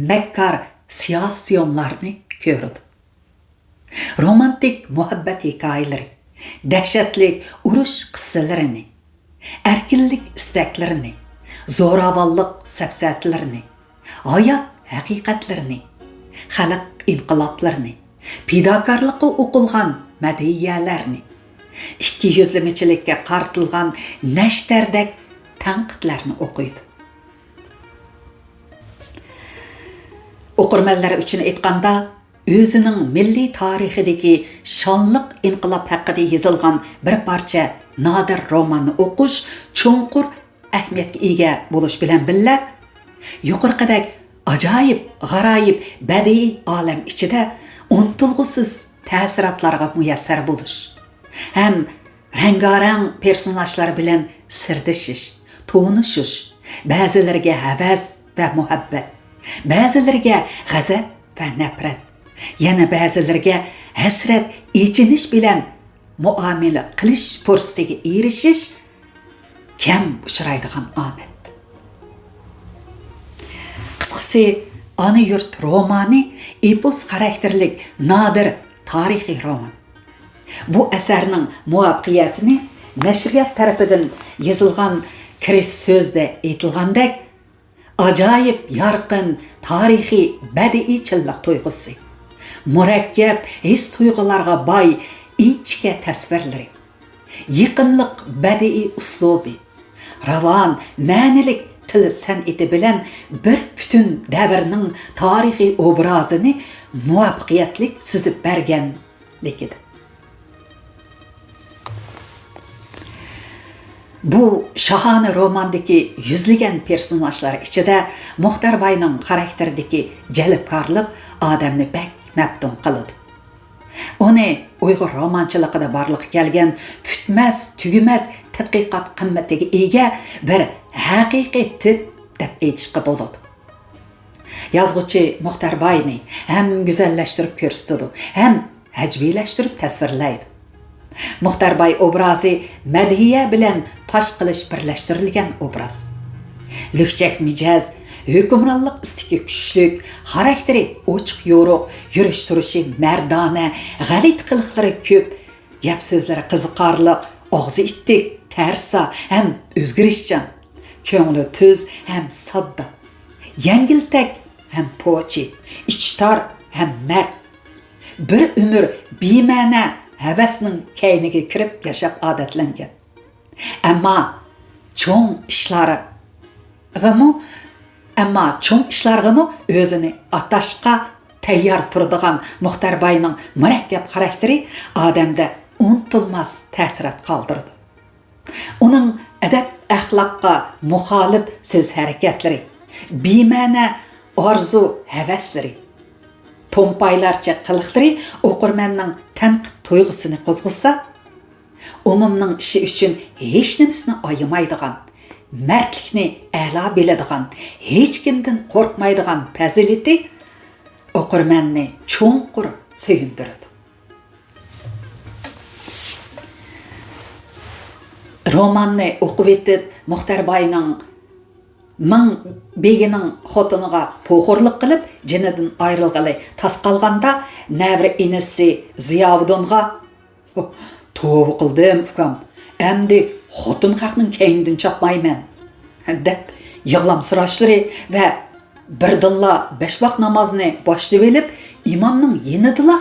مەككار سىياسىيونلارنى كۆرىدۇ. رومانتىك مۇھەببەت ھېكايىلىرى، دەھشەتلىك ئۇرۇش قىسسىلىرىنى، ئەركىنلىك ئىستەكلىرىنى، زوراۋانلىق سەپسەتىلىرىنى، ھايات ھەقىقەتلىرىنى، خەلق ئىنقىلابلىرىنى، پىداكارلىققا ئوقۇلغان مەدھىيەلەرنى، ئىككى يۈزلىمىچىلىككە قارىتىلغان نەشتەردەك تەنقىدلەرنى ئوقۇيدۇ. ئوقۇرمەنلەر ئۈچۈن ئېيتقاندا، ئۆزىنىڭ مىللىي تارىخىدىكى شانلىق ئىنقىلاب ھەققىدە يېزىلغان بىر پارچە نادىر روماننى ئوقۇش چوڭقۇر ئەھمىيەتكە ئىگە بولۇش بىلەن بىللە، يۇقىرىقىدەك ئاجايىپ، غارايىپ بەدىئىي ئالەم ئىچىدە ئۇنتۇلغۇسىز تەسىراتلارغا مۇيەسسەر بولۇش ھەم رەڭگارەڭ پېرسوناژلار بىلەن سىردىشىش، تونۇشۇش، بەزىلىرىگە ھەۋەس ۋە مۇھەببەت، بەزىلىرىگە غەزەپ ۋە نەپرەت، يەنە بەزىلىرىگە ھەسرەت، ئېچىنىش بىلەن مۇئامىلە قىلىش پۇرسىتىگە ئېرىشىش كەم ئۇچرايدىغان ئامەت. قىسقىسى، ئانا يۇرت رومانى ئېپوس خاراكتېرلىك نادىر تارىخىي رومان. بۇ ئەسەرنىڭ مۇۋەپپەقىيىتىنى نەشرىيات تەرىپىدىن يېزىلغان كىرىش سۆزىدە ئېيتىلغاندەك، ئاجايىپ يارقىن تارىخىي بەدىئىيچىللىق تۇيغۇسى، مۇرەككەپ ھېس-تۇيغۇلارغا باي ئىنچىكە تەسۋىرلىرى، يېقىملىق بەدىئىي ئۇسلۇبى، راۋان، مەنىلىك تىل سەنئىتى بىلەن بىر پۈتۈن دەۋرنىڭ تارىخىي ئوبرازىنى مۇۋەپپەقىيەتلىك سىزىپ بەرگەنلىكىدە. بۇ شاھانە روماندىكى يۈزلىگەن پېرسوناژلار ئىچىدە مۇختەر باينىڭ خاراكتېرىدىكى جەلپكارلىق ئادەمنى بەك مەپتۇن قىلىدۇ. ئۇنى ئۇيغۇر رومانچىلىقىدا بارلىققا كەلگەن پۈتمەس، تۈگىمەس تەتقىقات قىممىتىگە ئىگە بىر ھەقىقىي تىپ دەپ ئېيتىشقا بولىدۇ. يازغۇچى مۇختەر باينى ھەم گۈزەللەشتۈرۈپ كۆرسىتىدۇ، ھەم ھەجۋىيلەشتۈرۈپ تەسۋىرلەيدۇ. مۇختەر باي ئوبرازى مەدھىيە بىلەن پاش قىلىش بىرلەشتۈرۈلگەن ئوبراز. لۈكچەك مىجەز، ھۆكۈمرانلىق ئىستىكى كۈچلۈك، خاراكتېرى ئوچۇق يورۇق، يۈرۈش تۇرۇشى مەردانە، غەلىتە قىلىقلىرى كۆپ، گەپ سۆزلىرى قىزىقارلىق، ئاغزى ئىتتىك، تەرسا ھەم ئۆزگىرىشچان، كۆڭلى تۈز ھەم ساددا، يەڭگىلتەك ھەم پوچى، ئىچى تار ھەم مەرد. بىر ئۆمۈر بىمەنە ھەۋەسنىڭ كەينىگە كىرىپ ياشاپ ئادەتلەنگەن. ئەمما چوڭ ئىشلارغىمۇ، ئەمما چوڭ ئىشلارغىمۇ ئۆزىنى ئاتاشقا تەييار تۇرىدىغان مۇختەر باينىڭ مۇرەككەپ خاراكتېرى ئادەمدە ئۇنتۇلماس تەسىرات قالدۇرىدۇ. ئۇنىڭ ئەدەپ-ئەخلاققا مۇخالىپ سۆز-ھەرىكەتلىرى، بىمەنە ئارزۇ-ھەۋەسلىرى، تومپايلارچە قىلىقلىرى ئوقۇرمەننىڭ تەنقىد تۇيغۇسىنى قوزغىسا، ئومۇمنىڭ ئىشى ئۈچۈن ھېچنېمىسىنى ئايىمايدىغان، مەردلىكنى ئەلا بىلىدىغان، ھېچكىمدىن قورقمايدىغان پەزىلىتى ئوقۇرمەننى چوڭقۇر سۆيۈندۈرىدۇ. روماننى ئوقۇۋېتىپ، مۇختەر باينىڭ مىڭ بېگىنىڭ خوتۇنىغا پوخۇرلۇق قىلىپ، جېنىدىن ئايرىلغىلى تاس قالغاندا، نەۋرە ئىنىسى زىياۋۇدۇنغا، «توۋا قىلدىم، ئۇكام، ئەمدى خوتۇن خەقنىڭ كەينىدىن چاپمايمەن» دەپ يىغلامسىراشلىرى ۋە بىردىنلا بەش ۋاق نامازنى باشلىۋېلىپ، ئىمامنىڭ يېنىدىلا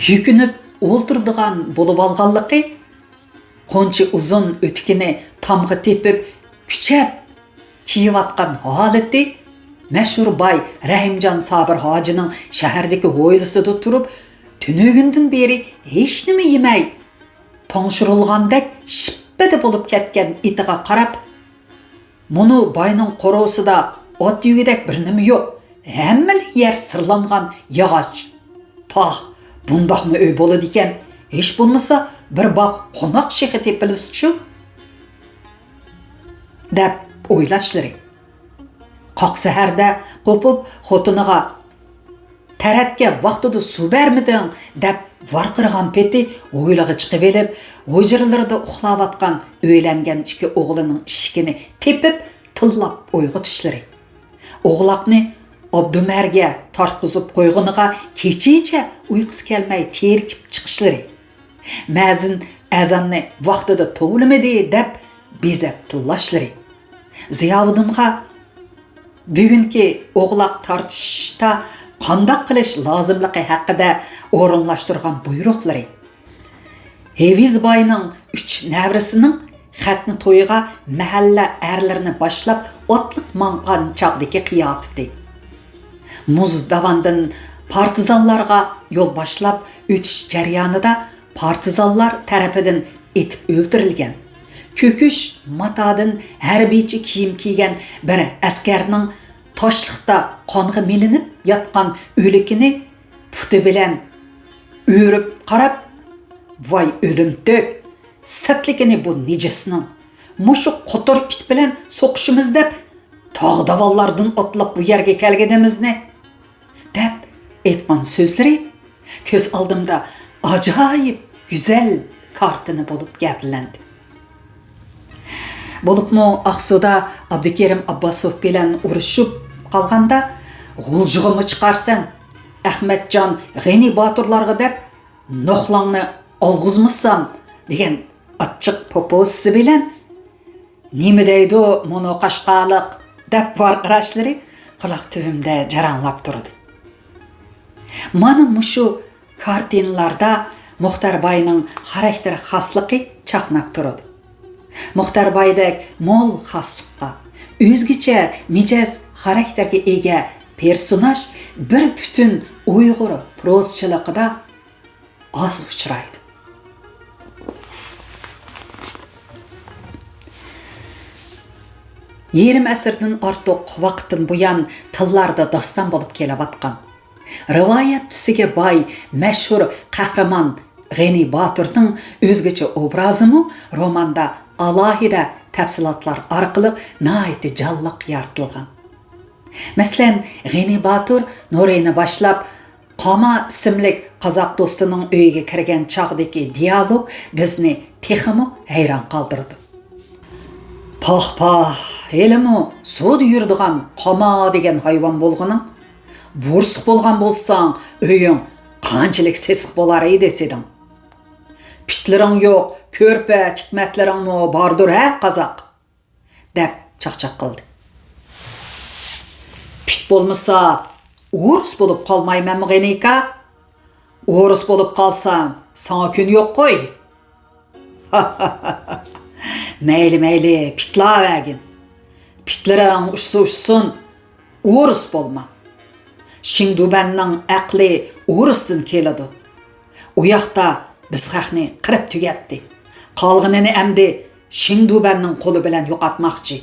يۈكۈنۈپ ئولتۇرىدىغان بولۇۋالغانلىقى، قونچە ئۇزۇن ئۆتۈكىنى تامغا تېپىپ، كۈچەپ كىيىۋاتقان ھالىتى، مەشھۇر باي رەھىمجان سابىر ھاجىنىڭ شەھەردىكى ھويلىسىدا تۇرۇپ، تۈنۈگۈندىن بېرى ھېچنېمە يېمەي، تۇڭشۇرۇلغاندەك شىپپىدە بولۇپ كەتكەن ئېتىغا قاراپ، «مۇنۇ باينىڭ قورۇسىدا ئات يۈگىدەك بىر نېمە يوق، ھەممىلا يەر سىرلانغان ياغاچ. پاھ، بۇنداقمۇ ئۆي بولىدىكەن، ھېچ بولمىسا بىر باغ قوناق شېخى تېپىلسىچۇ» دەپ ئويلاشلىرى. قاق سەھەردە قوپۇپ خوتۇنىغا «تەرەتكە ۋاقتىدا سۇ بەرمىدىڭ» دەپ ۋارقىرىغان پېتى ھويلىغا چىقىۋېلىپ، ھۇجرىلىرىدا ئۇخلاۋاتقان ئۆيلەنگەن ئىككى ئوغلىنىڭ ئىشىكىنى تېپىپ تىللاپ ئويغىتىشلىرى. ئوغلاقنى ئابدۇمەرگە تارتقۇزۇپ قويغىنىغا كېچىچە ئۇيقۇسى كەلمەي تېرىكىپ چىقىشلىرى. مەزىن ئەزاننى ۋاقتىدا توۋلىمىدى دەپ بېزەپ تىللاشلىرى. زىياۋۇدۇنغا بۈگۈنكى ئوغلاق تارتىشتا قانداق قىلىش لازىملىقى ھەققىدە ئورۇنلاشتۇرغان بۇيرۇقلىرى. ھېۋىز باينىڭ ئۈچ نەۋرىسىنىڭ خەتنە تويىغا مەھەللە ئەرلىرىنى باشلاپ ئوتلۇق ماڭغان چاغدىكى قىياپىتى. مۇز داۋاندىن پارتىزانلارغا يول باشلاپ ئۆتۈش جەريانىدا پارتىزانلار تەرىپىدىن ئېتىپ ئۆلتۈرۈلگەن، كۆكۈش ماتادىن ھەربىيچە كىيىم كىيگەن بىر ئەسكەرنىڭ تاشلىقتا قانغا مىلىنىپ ياتقان ئۆلۈكىنى پۇتى بىلەن ئۆرۈپ قاراپ، «ۋاي ئۆلۈمتۈك، سەتلىكىنى بۇ نىجىسنىڭ! مۇشۇ قوتۇر ئىت بىلەن سوقۇشىمىز دەپ تاغ داۋانلاردىن ئاتلاپ بۇ يەرگە كەلگىنىمىزنى» دەپ ئېيتقان سۆزلىرى كۆز ئالدىمدا ئاجايىپ گۈزەل كارتىنا بولۇپ گەۋدىلەندى. بولۇپمۇ ئاقسۇدا ئابدۇكېرىم ئابباسوف بىلەن ئۇرۇشۇپ قالغاندا، «غۇلجىغىمۇ چىقارسەن، ئەخمەتجان، غېنى باتۇرلارغا دەپ نوخلاڭنى ئالغۇزمىسام» دېگەن ئاچچىق پوپوزىسى بىلەن، «نېمە دەيدۇ مۇنۇ قاشقالىق؟» دەپ ۋارقىراشلىرى قۇلاق تۈۋىمدە جاراڭلاپ تۇرىدۇ. مانا مۇشۇ كارتىنىلاردا مۇختەر باينىڭ خاراكتېر خاسلىقى چاقناپ تۇرىدۇ. مۇختەر بايدەك مول خاسلىققا، ئۆزگىچە مىجەز خاراكتېرگە ئىگە پېرسوناژ بىر پۈتۈن ئۇيغۇر پروزىچىلىقىدا ئاز ئۇچرايدۇ. يېرىم ئەسىردىن ئارتۇق ۋاقىتتىن بۇيان تىللاردا داستان بولۇپ كېلىۋاتقان، رىۋايەت تۈسىگە باي مەشھۇر قەھرىمان غېنى باتۇرنىڭ ئۆزگىچە ئوبرازىمۇ روماندا ئالاھىدە تەپسىلاتلار ئارقىلىق ناھايىتى جانلىق يارىتىلغان. مەسىلەن، غېنى باتۇر نۇرىنى باشلاپ، قاما ئىسىملىك قازاق دوستىنىڭ ئۆيىگە كىرگەن چاغدىكى دىيالوگ بىزنى تېخىمۇ ھەيران قالدۇرىدۇ. پاھ، پاھ، ھېلىمۇ سۇدا يۈرىدىغان قاما دېگەن ھايۋان بولغىنىڭ. بورسۇق بولغان بولساڭ، ئۆيۈڭ قانچىلىك سېسىق بولار ئىدى سېنىڭ. پىتلىرىڭ يوق، كۆرپە تىكمەتلىرىڭمۇ باردۇر ھە، قازاق؟ دەپ چاقچاق قىلدى. پىت بولمىسا، ئورۇس بولۇپ قالمايمەنمۇ، غېنىكا؟ ئورۇس بولۇپ قالسام، ساڭا كۈن يوق قوي. مەيلى، مەيلى، پىتلاۋەرگىن. پىتلىرىڭ ئۇچسا ئۇچسۇن، ئورۇس بولما. شىڭدۇبەننىڭ ئەقلى ئورۇستىن كېلىدۇ. ئۇ ياقتا بىز خەقنى قىرىپ تۈگەتتى. قالغىنىنى ئەمدى شىڭدۇبەننىڭ قولى بىلەن يوقاتماقچى.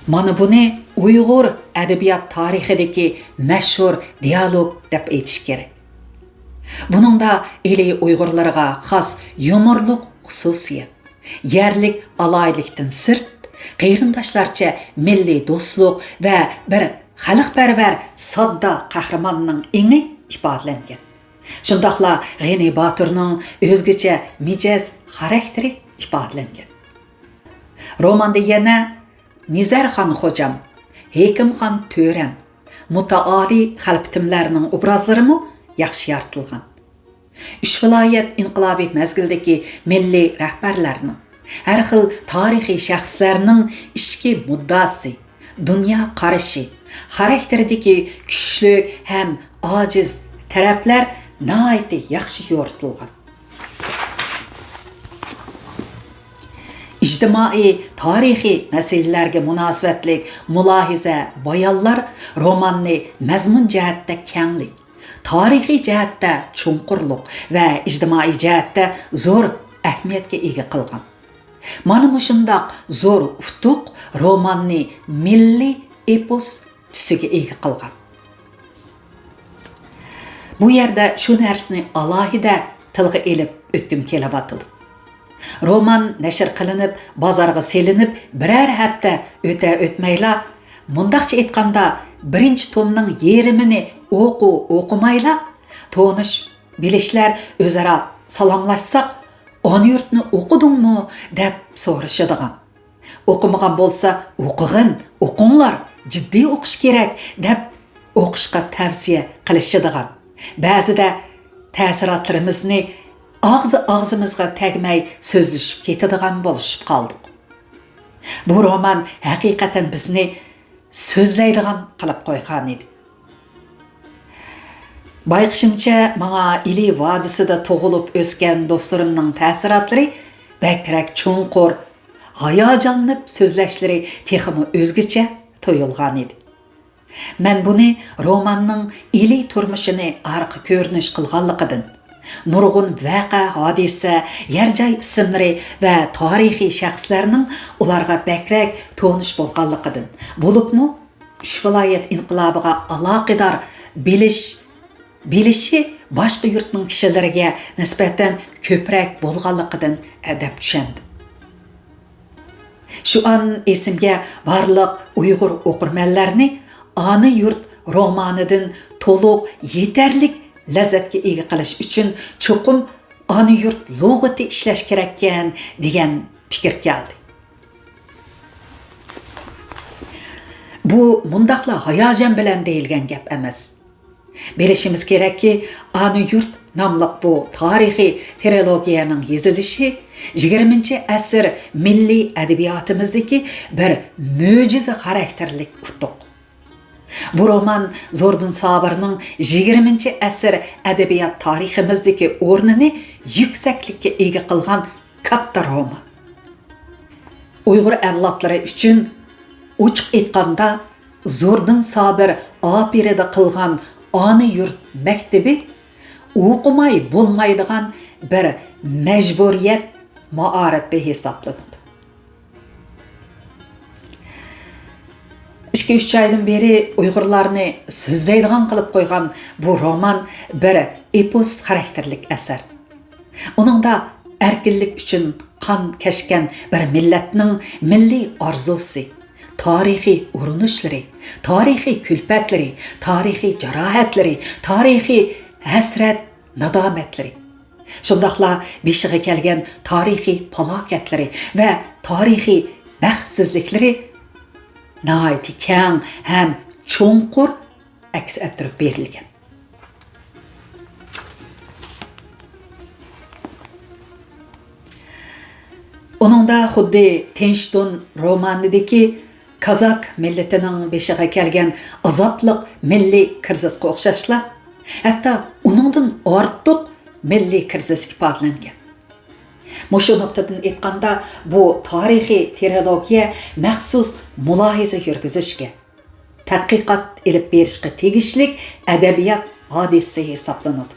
مانا بۇنى ئۇيغۇر ئەدەبىيات تارىخىدىكى مەشھۇر دىيالوگ دەپ ئېيتىش كېرەك. بۇنىڭدا ئىلى ئۇيغۇرلىرىغا خاس يۇمۇرلۇق خۇسۇسىيەت، يەرلىك ئالاھىدىلىكتىن سىرت، قېرىنداشلارچە مىللىي دوستلۇق ۋە بىر خەلقپەرۋەر ساددا قەھرىماننىڭ ئېڭى ئىپادىلەنگەن. شۇنداقلا غېنى باتۇرنىڭ ئۆزگىچە مىجەز خاراكتېرى ئىپادىلەنگەن. روماندا يەنە نىزەرخان خوجام، ھېكىمخان تۆرەم، مۇتائالى خەلپىتىملەرنىڭ ئوبرازلىرىمۇ ياخشى يارىتىلغان. ئۈچ ۋىلايەت ئىنقىلابى مەزگىلىدىكى مىللىي رەھبەرلەرنىڭ، ھەر خىل تارىخىي شەخسلەرنىڭ ئىچكى مۇددىئاسى، دۇنيا قارىشى، خاراكتېرىدىكى كۈچلۈك ھەم ئاجىز تەرەپلەر ناھايىتى ياخشى يورۇتۇلغان. ئىجتىمائىي، تارىخىي مەسىلىلەرگە مۇناسىۋەتلىك مۇلاھىزە، بايانلار روماننى مەزمۇن جەھەتتە كەڭلىك، تارىخىي جەھەتتە چوڭقۇرلۇق ۋە ئىجتىمائىي جەھەتتە زور ئەھمىيەتكە ئىگە قىلغان. مانا مۇشۇنداق زور ئۇتۇق روماننى مىللىي ئېپوس تۈسىگە ئىگە قىلغان. بۇ يەردە شۇ نەرسىنى ئالاھىدە تىلغا ئېلىپ ئۆتكۈم كېلىۋاتىدۇ. رومان نەشر قىلىنىپ، بازارغا سېلىنىپ، بىرەر ھەپتە ئۆتە-ئۆتمەيلا، مۇنداقچە ئېيتقاندا، بىرىنچى تومنىڭ يېرىمىنى ئوقۇ-ئوقۇمايلا، تونۇش بىلىشلەر ئۆزئارا سالاملاشساق، «ئانا يۇرتنى ئوقۇدۇڭمۇ؟» دەپ سورىشىدىغان. ئوقۇمىغان بولسا، «ئوقۇغىن، ئوقۇڭلار، جىددىي ئوقۇش كېرەك» دەپ ئوقۇشقا تەۋسىيە قىلىشىدىغان. بەزىدە تەسىراتلىرىمىزنى ئاغزى ئاغزىمىزغا تەگمەي سۆزلىشىپ كېتىدىغان بولۇشۇپ قالدۇق. بۇ رومان ھەقىقەتەن بىزنى سۆزلەيدىغان قىلىپ قويغانىدى. بايقىشىمچە، ماڭا ئىلى ۋادىسىدا تۇغۇلۇپ ئۆسكەن دوستلىرىمنىڭ تەسىراتلىرى بەكرەك چوڭقۇر، ھاياجانلىنىپ سۆزلەشلىرى تېخىمۇ ئۆزگىچە تۇيۇلغانىدى. مەن بۇنى روماننىڭ ئىلى تۇرمۇشىنى ئارقا كۆرۈنۈش قىلغانلىقىدىن، نۇرغۇن ۋەقە، ھادىسە، يەر-جاي ئىسىملىرى ۋە تارىخىي شەخسلەرنىڭ ئۇلارغا بەكرەك تونۇش بولغانلىقىدىن، بولۇپمۇ ئۈچ ۋىلايەت ئىنقىلابىغا ئالاقىدار بىلىش، بىلىشى باشقا يۇرتنىڭ كىشىلىرىگە نىسبەتەن كۆپرەك بولغانلىقىدىن دەپ چۈشەندىم. شۇ ئان ئېسىمگە بارلىق ئۇيغۇر ئوقۇرمەنلەرنى «ئانا يۇرت» رومانىدىن تولۇق، يېتەرلىك لەززەتكە ئىگە قىلىش ئۈچۈن چوقۇم «ئانا يۇرت» لۇغىتى ئىشلەش كېرەككەن دېگەن پىكىر كەلدى. بۇ مۇنداقلا ھاياجان بىلەن دېيىلگەن گەپ ئەمەس. بىلىشىمىز كېرەككى، «ئانا يۇرت» ناملىق بۇ تارىخىي ترىلوگىيەنىڭ يېزىلىشى يىگىرمىنچى ئەسىر مىللىي ئەدەبىياتىمىزدىكى بىر مۆجىزە خاراكتېرلىك ئۇتۇق. بۇ رومان زوردۇن سابىرنىڭ يىگىرمىنچى ئەسىر ئەدەبىيات تارىخىمىزدىكى ئورنىنى يۈكسەكلىككە ئىگە قىلغان كاتتا رومان. ئۇيغۇر ئەۋلادلىرى ئۈچۈن، ئوچۇق ئېيتقاندا، زوردۇن سابىر ئاپىرىدە قىلغان «ئانا يۇرت» مەكتىپى ئوقۇماي بولمايدىغان بىر مەجبۇرىيەت مائارىپى ھېسابلىنىدۇ. ئىككى-ئۈچ ئايدىن بېرى ئۇيغۇرلارنى سۆزلەيدىغان قىلىپ قويغان بۇ رومان بىر ئېپوس خاراكتېرلىك ئەسەر. ئۇنىڭدا ئەركىنلىك ئۈچۈن قان كەچكەن بىر مىللەتنىڭ مىللىي ئارزۇسى، تارىخىي ئۇرۇنۇشلىرى، تارىخىي كۈلپەتلىرى، تارىخىي جاراھەتلىرى، تارىخىي ھەسرەت، نادامەتلىرى، شۇنداقلا بېشىغا كەلگەن تارىخىي پالاكەتلىرى ۋە تارىخىي بەختسىزلىكلىرى ناھايىتى كەڭ ھەم چوڭقۇر ئەكس ئەتتۈرۈپ بېرىلگەن. ئۇنىڭدا خۇددى تىنچتون رومانىدىكى كازاك مىللىتىنىڭ بېشىغا كەلگەن ئازابلىق مىللىي كىرىزىسقا ئوخشاشلا، ھەتتا ئۇنىڭدىن ئارتۇق مىللىي كىرىزىس ئىپادىلەنگەن. مۇشۇ نۇقتىدىن ئېيتقاندا، بۇ تارىخىي ترىلوگىيە مەخسۇس مۇلاھىزە يۈرگۈزۈشكە، تەتقىقات ئېلىپ بېرىشقا تېگىشلىك ئەدەبىيات ھادىسىسى ھېسابلىنىدۇ.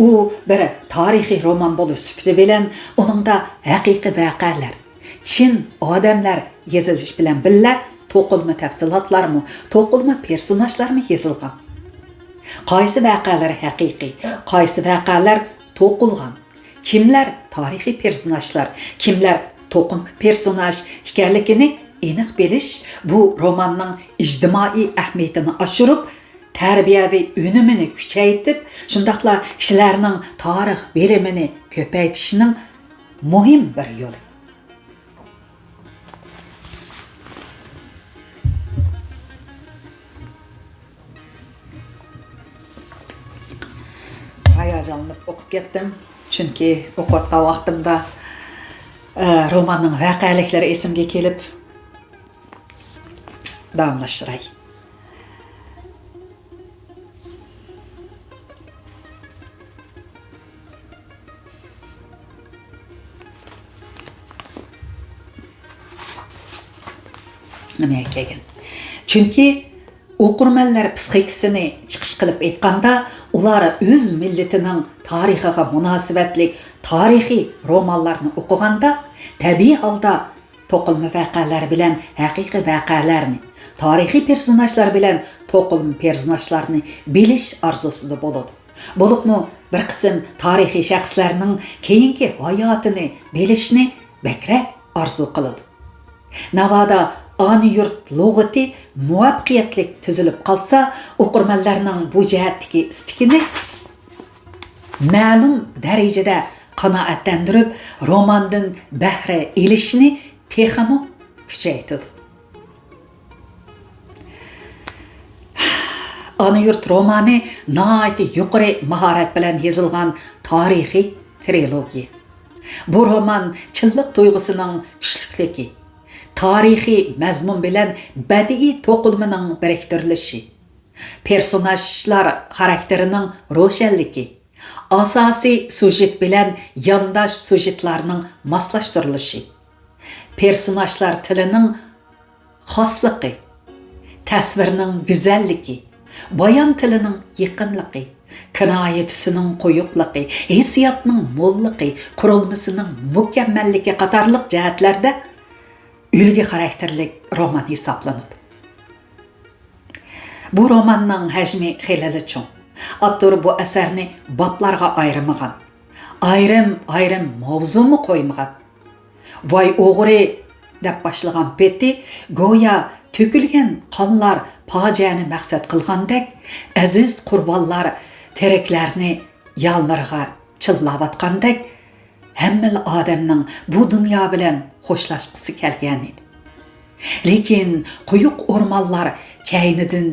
ئۇ بىر تارىخىي رومان بولۇش سۈپىتى بىلەن ئۇنىڭدا ھەقىقىي ۋەقەلەر، چىن ئادەملەر يېزىلىش بىلەن بىللە توقۇلما تەپسىلاتلارمۇ، توقۇلما پېرسوناژلارمۇ يېزىلغان. قايسى ۋەقەلەر ھەقىقىي، قايسى ۋەقەلەر توقۇلغان، كىملەر تارىخىي پېرسوناژلار، كىملەر توقۇلما پېرسوناژ ئىكەنلىكىنى ئېنىق بىلىش بۇ روماننىڭ ئىجتىمائىي ئەھمىيىتىنى ئاشۇرۇپ، تەربىيەۋى ئۈنۈمىنى كۈچەيتىپ، شۇنداقلا كىشىلەرنىڭ تارىخ بىلىمىنى كۆپەيتىشنىڭ مۇھىم بىر يولى. ھاياجانلىنىپ ئوقۇپ كەتتىم، چۈنكى ئوقۇۋاتقان ۋاقتىمدا، ئە، روماننىڭ ۋەقەلىكلىرى ئېسىمگە كېلىپ، داۋاملاشتۇراي. نېمە كەلگەن؟ چۈنكى ئوقۇرمەنلەر پىسخىكىسىنى چىقىش قىلىپ ئېيتقاندا، ئۇلار ئۆز مىللىتىنىڭ تارىخىغا مۇناسىۋەتلىك تارىخىي رومانلارنى ئوقۇغاندا، تەبىئىي ھالدا توقۇلما ۋەقەلەر بىلەن ھەقىقىي ۋەقەلەرنى، تارىخىي پېرسوناژلار بىلەن توقۇلما پېرسوناژلارنى بىلىش ئارزۇسىدا بولىدۇ. بولۇپمۇ بىر قىسىم تارىخىي شەخسلەرنىڭ كېيىنكى ھاياتىنى بىلىشنى بەكرەك ئارزۇ قىلىدۇ. ناۋادا ئانا يۇرت لۇغىتى مۇۋەپپەقىيەتلىك تۈزۈلۈپ قالسا، ئوقۇرمەنلەرنىڭ بۇ جەھەتتىكى ئىستىكىنى مەلۇم دەرىجىدە قانائەتلەندۈرۈپ، روماندىن بەھرە ئېلىشنى تېخىمۇ كۈچەيتىدۇ. ئانا يۇرت رومانى ناھايىتى يۇقىرى ماھارەت بىلەن يېزىلغان تارىخىي ترىلوگىيە. بۇ رومان چىنلىق تۇيغۇسىنىڭ كۈچلۈكلۈكى، تارىخىي مەزمۇن بىلەن بەدىئىي توقۇلمىنىڭ بىرىكتۈرۈلۈشى، پېرسوناژلار خاراكتېرىنىڭ روشەنلىكى، ئاساسىي سۇژېت بىلەن يانداش سۇژېتلارنىڭ ماسلاشتۇرۇلۇشى، پېرسوناژلار تىلىنىڭ خاسلىقى، تەسۋىرنىڭ گۈزەللىكى، بايان تىلىنىڭ يېقىملىقى، كىنايە تۈسىنىڭ قويۇقلۇقى، ھېسسىياتنىڭ موللۇقى، قۇرۇلمىسىنىڭ مۇكەممەللىكى قاتارلىق جەھەتلەردە ئۈلگە خاراكتېرلىك رومان ھېسابلىنىدۇ. بۇ روماننىڭ ھەجمى خېلىلا چوڭ. ئاپتور بۇ ئەسەرنى بابلارغا ئايرىمىغان، ئايرىم-ئايرىم ماۋزۇمۇ قويمىغان. «ۋاي ئوغرى» دەپ باشلىغان بېتى گويا تۆكۈلگەن قانلار پاجىئەنى مەقسەت قىلغاندەك، ئەزىز قۇربانلار تىرىكلەرنى يانلىرىغا چىللاۋاتقاندەك، ھەممىلا ئادەمنىڭ بۇ دۇنيا بىلەن خوشلاشقۇسى كەلگەنىدى. لېكىن قويۇق ئورمانلار كەينىدىن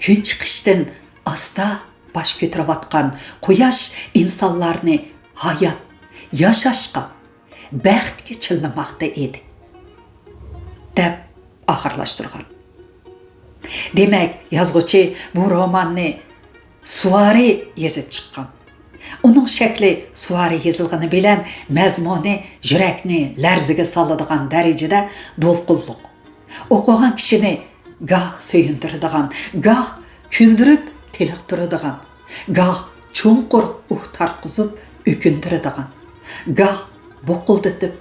كۈن چىقىشتىن ئاستا باش كۆتۈرۈۋاتقان قۇياش ئىنسانلارنى ھايات، ياشاشقا، بەختكە چىللىماقتا ئىدى، دەپ ئاخىرلاشتۇرغان. دېمەك، يازغۇچى بۇ روماننى سۇۋارى يېزىپ چىققان. ئۇنىڭ شەكلى سۇۋارى يېزىلغىنى بىلەن مەزمۇنى يۈرەكنى لەرزىگە سالىدىغان دەرىجىدە دولقۇنلۇق. ئوقۇغان كىشىنى گاھ سۆيۈندۈرىدىغان، گاھ كۈلدۈرۈپ تېلىقتۇرىدىغان، گاھ چوڭقۇر ئۇھ تارتقۇزۇپ ئۆكۈندۈرىدىغان، گاھ بۇقۇلدىتىپ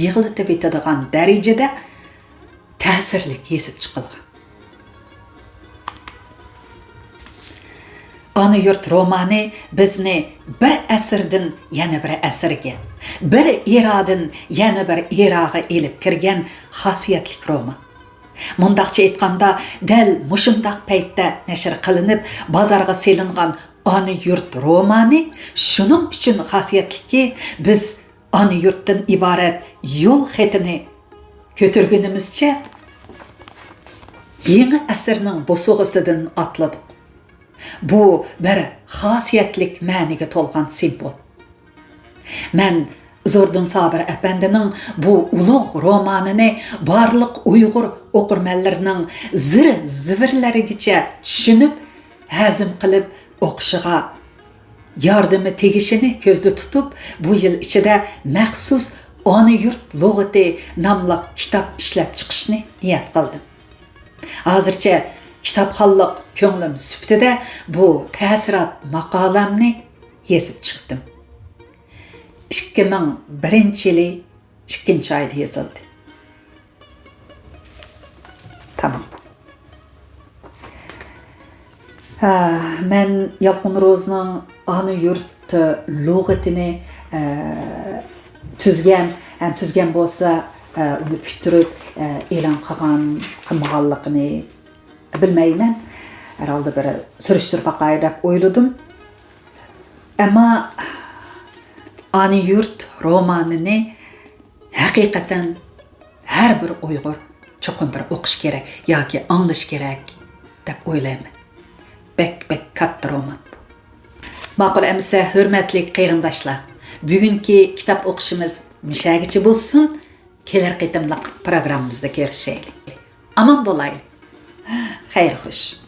يىغلىتىۋېتىدىغان دەرىجىدە تەسىرلىك يېزىپ چىقىلغان. ئانا يۇرت رومانى بىزنى بىر ئەسىردىن يەنە بىر ئەسىرگە، بىر ئېرادىن يەنە بىر ئېراغا ئېلىپ كىرگەن خاسىيەتلىك رومان. مۇنداقچە ئېيتقاندا، دەل مۇشۇنداق پەيتتە نەشر قىلىنىپ، بازارغا سېلىنغان ئانا يۇرت رومانى شۇنىڭ ئۈچۈن خاسىيەتلىككى، بىز ئانا يۇرتتىن ئىبارەت يول خېتىنى كۆتۈرگىنىمىزچە يېڭى ئەسىرنىڭ بوسۇغىسىدىن ئاتلىدۇق. بۇ بىر خاسىيەتلىك مەنىگە تولغان سىمۋول. مەن زوردۇن سابىر ئەپەندىنىڭ بۇ ئۇلۇغ رومانىنى بارلىق ئۇيغۇر ئوقۇرمەنلىرىنىڭ زىر-زىۋىرلىرىگىچە چۈشىنىپ، ھەزىم قىلىپ ئوقۇشىغا ياردىمى تېگىشىنى كۆزدە تۇتۇپ، بۇ يىل ئىچىدە مەخسۇس ئانا يۇرت لۇغىتى ناملىق كىتاب ئىشلەپ چىقىشنى نىيەت قىلدىم. ھازىرچە كىتابخانلىق كۆڭلۈم سۈپىتىدە بۇ تەسىرات ماقالەمنى يېزىپ چىقتىم. ئىككى مىڭ بىرىنچى يىلى ئىككىنچى ئايدا يېزىلدى. تامام. ھە، مەن يالقۇن روزىنىڭ ئانا يۇرت لۇغىتىنى، ئە، تۈزگەن، ھەم تۈزگەن بولسا، ئە، ئۇنى پۈتتۈرۈپ، ئە، ئېلان قىلغان، قىلمىغانلىقىنى بىلمەيمەن. ھەرھالدا بىر سۈرۈشتۈرۈپ باقاي دەپ ئويلىدىم. ئەمما ئانا يۇرت رومانىنى ھەقىقەتەن ھەر بىر ئۇيغۇر چوقۇم بىر ئوقۇش كېرەك ياكى ئاڭلىشى كېرەك دەپ ئويلايمەن. بەك، بەك كاتتا رومان بۇ. ماقۇل ئەمىسە، ھۆرمەتلىك قېرىنداشلار، بۈگۈنكى كىتاب ئوقۇشىمىز مۇشەگىچە بولسۇن. كېلەر قېتىملىق پروگراممىمىزدا كۆرۈشەيلى. ئامان بولايلى. خەير خوش.